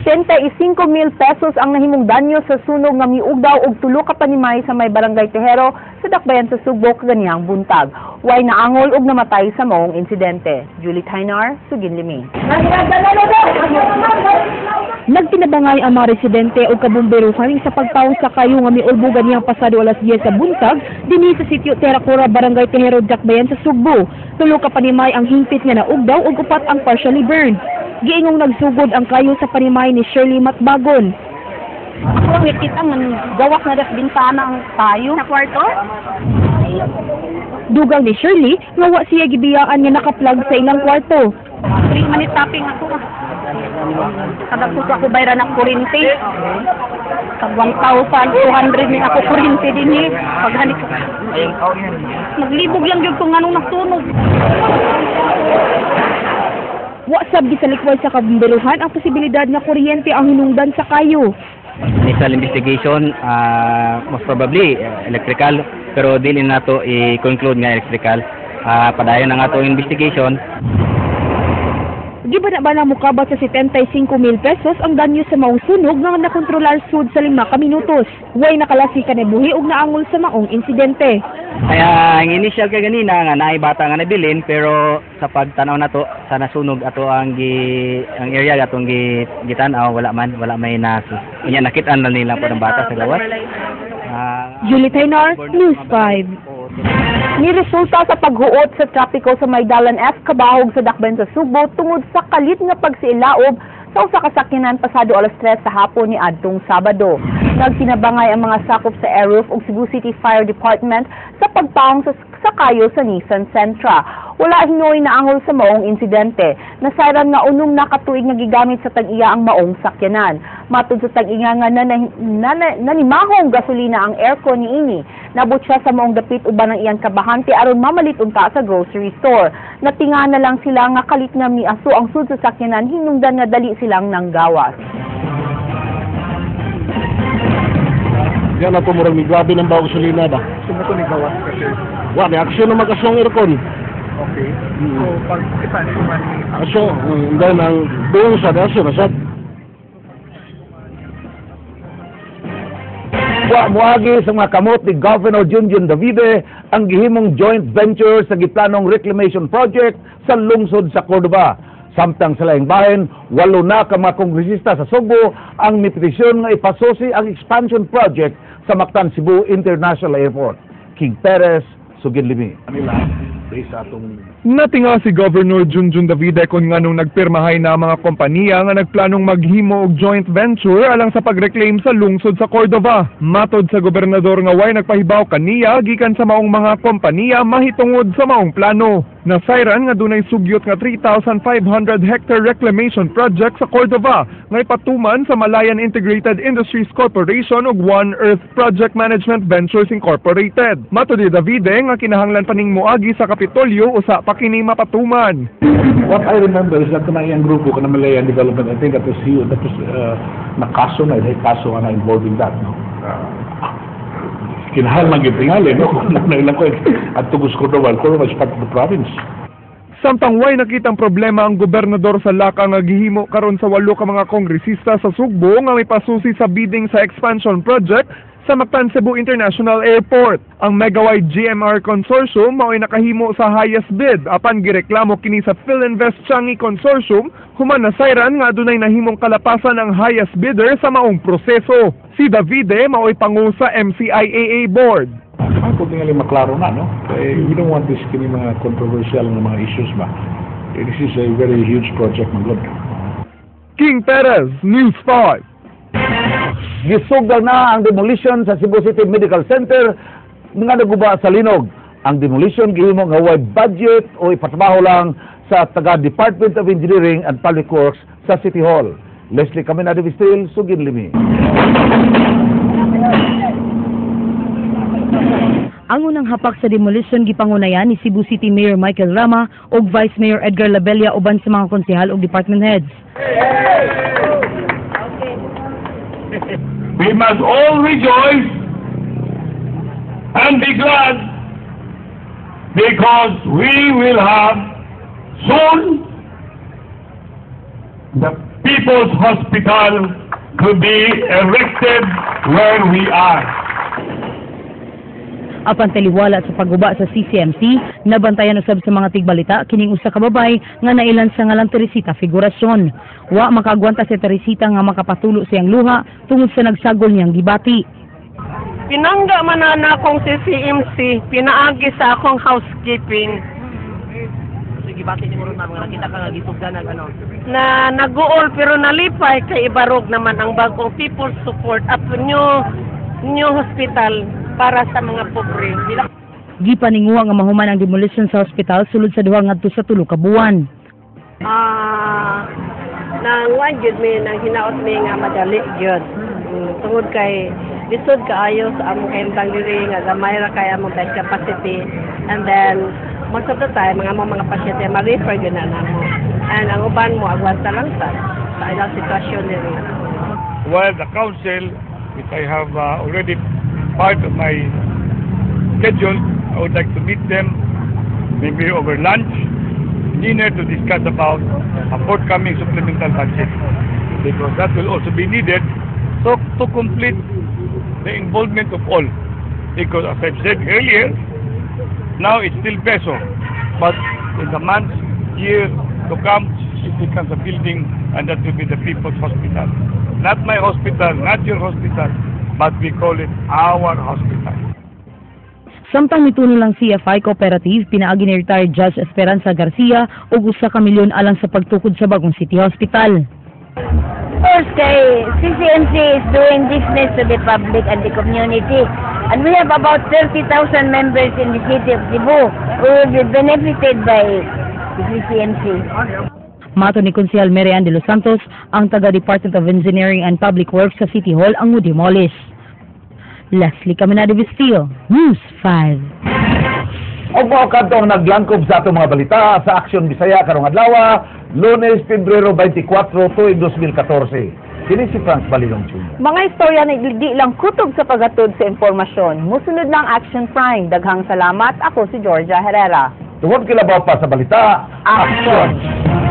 75 mil pesos ang nahimong danyo sa sunog nga miugdaw og tulo ka panimay sa may Barangay Tejero sa Dakbayan sa Sugbo kaganihang buntag. Way naangol og namatay sa maong insidente. Julie Tainar, Suginlimi. Nagtinabangay ang mga residente o kabomberuhan sa pagtaw sa kayo nga miulbo ganihang pasado alas 10 sa buntag dinhi sa sitio Terracora, Barangay Tejero, Dakbayan sa Sugbo. Tulo ka panimay ang hingpit nga naugdaw ug upat ang partially burned. Giingong nagsugod ang kayo sa panimay ni Shirley Matbagon. Ako lang nakita nga gawas na das bintana ang kayo. Sa kwarto? Dugang ni Shirley nga wa siya gibiyaan nga nakaplug sa ilang kwarto. 3 minute tapping ako. Kada ko ako bayran ng kurente. Tag 1,200 ni ako kurente din eh. Paghanik ko. Naglibog lang gyud ko nganong nasunog. Wa sab gisalikway sa kabomberuhan ang posibilidad nga kuryente ang hinungdan sa kayo. Initial investigation, most probably electrical, pero dili nato i-conclude nga electrical. Padayon na nga to investigation. Gibana-bana mukabat sa 75 mil pesos ang danyo sa maong sunog nga nakontrolar sud sa 5 ka minutos. Way nakalasi kinabuhi og naangol sa maong insidente. Kaya ang initial kay ganina nga naay bata nga nabilin, pero sa pagtanaw nato sa nasunog, ato ang area atong gi gitan-aw, wala man, wala may nasus. Unya nakit-an lang nila po ng bata sa gawas. Julie Tainar, News 5. Niresulta sa paghuot sa trapiko sa may Dalan F Cabahug sa Dakbayan sa Sugbo tungod sa kalit nga pagsilaob sa usa ka sakyanan pasado alas 3 sa hapon ni adtong Sabado. Nagtinabangay ang mga sakop sa Air ug Cebu City Fire Department sa pagpahong sa kayo sa Nissan Sentra. Wala hinoy naangol sa maong insidente. Nasayran nga 6 na ka tuig nga gigamit sa tag-iya ang maong sakyanan. Matud sa tag-iya nga nanimahong gasolina ang aircon niini. Nabot siya sa maong dapit uban ang iyang kabahante aron mamalit unta sa grocery store. Natinga na lang sila nga kalit nga miaso ang sud sa sakyanan, hinungdan nga dali silang nanggawas. Yan ako murag ni grabe ng bago gasolina ba. Gusto mo ko ni gawas kasi. Wa ni aksyon na mag-asong aircon. Okay. So, pag kita ni man ni Aso, then ang buong sa aso na sad. Wa moagi sa mga kamot ni Governor Junjun Davide ang gihimong joint venture sa giplanong reclamation project sa lungsod sa Cordova. Samtang sa laing bahin, 8 na ka mga kongresista sa Sugbo ang mipetisyon nga ipasusi ang expansion project sa Mactan Cebu International Airport. King Perez, Suginlimi. Nila based sa atong Natinga si Governor Junjun Davide kung nganong nagpirmahay na ang mga kompanya nga nagplanong maghimo og joint venture alang sa pag-reclaim sa lungsod sa Cordova. Matod sa gobernador nga way nagpahibaw kaniya gikan sa maong mga kompanya mahitungod sa maong plano. Nasayran nga dunay sugyot nga 3,500 hectare reclamation project sa Cordova nga ipatuman sa Malayan Integrated Industries Corporation ug One Earth Project Management Ventures Incorporated. Matod ni Davide nga kinahanglan pa ning moagi sa Kapitolyo usa pa kini mapatuman. What I remember is that kanang iyang grupo kanang Malayan Development, I think that was he, that was nakaso na, may kaso nga na involving that, no? Kinahanglan gyud tingali, no? Kung na ilang ko at tugos Cordova, Cordova is part of the province. Samtang way nakitang problema ang gobernador sa laka nga gihimo karon sa 8 ka mga kongresista sa Sugbo nga may pasusi sa bidding sa expansion project sa Mactan Cebu International Airport. Ang Megawide GMR Consortium mao'y nakahimo sa highest bid apan gireklamo kini sa Philinvest Changi Consortium human nasayran nga adunay nahimong kalapasan ang highest bidder sa maong proseso. Si Davide mao'y pangu sa MCIAA board. Ako tingali maklaro na, no? Kay we don't want this kini mga controversial nga mga issues ba. This is a very huge project, man gud. King Perez, News 5. Gisugdan na ang demolition sa Cebu City Medical Center nga naguba sa linog. Ang demolition gihimo nga way budget o ipatrabaho lang sa taga Department of Engineering and Public Works sa City Hall. Leslie Caminada Vistil, Suginlimi. Ang unang hapak sa demolition gipangunayan ni Cebu City Mayor Michael Rama ug Vice Mayor Edgar Labella uban sa mga konsehal ug department heads. We must all rejoice and be glad because we will have soon the people People's Hospital to be erected where we are. Apan taliwala sa pagguba sa CCMC, nabantayan usab sa mga tigbalita kining usa ka babay nga nailan sa ngalang Teresita Figuracion. Wa makagwanta si Teresita nga makapatulo siyang luha tungod sa nagsagol niyang gibati. Pinangga man na akong CCMC, pinaagi sa akong housekeeping. Gibati nimo ron, ma'am, nga nakita ka nga gisugdan nag ano? Na naguol pero nalipay kay ibarog naman ang bagong people support at new hospital para sa mga pobre. Gipaninguha nga mahuman ang demolition sa hospital sulod sa 2 ngadto sa 3 ka buwan. Ah, nang wan gyud mi, nang hinaot mi nga madali gyud. Tungod kay lisod kaayo sa among kahimtang diri nga gamay ra kay among bed capacity, and then most of the time mga among mga pasyente ma-refer gyud na namo. And ang uban mo agwanta lang sa ilang sitwasyon diri. While the council, which I have already part of my schedule, I would like to meet them maybe over lunch, dinner, to discuss about a forthcoming supplemental budget, because that will also be needed so to complete the involvement of all. Because as I've said earlier, now it's still peso, but in the months, year to come, it becomes a building, and that will be the People's Hospital. Not my hospital, not your hospital, but we call it our hospital. Samtang mitunol ang CFI Cooperative pinaagi ni retired Judge Esperanza Garcia og 1 ka milyon alang sa pagtukod sa bagong City Hospital. Course, kay CCMC is doing business to the public and the community. And we have about 30,000 members in the city of Cebu who will be benefited by the CCMC. Matod ni Konsehal Mary Ann de los Santos, ang taga Department of Engineering and Public Works sa City Hall ang mo-demolish. Leslie Caminade Vistillo, News 5. Og mao kadto ang naglangkob sa atong mga balita sa Aksyon Bisaya karong adlaw, Lunes, Pebrero 24, tuig 2014. Kini si Franz Balilong Jr. Mga istorya na di lang kutob sa paghatod sa impormasyon. Musunod ng Action Prime. Daghang salamat. Ako si Georgia Herrera. Tungod kilabaw pa sa balita, Action!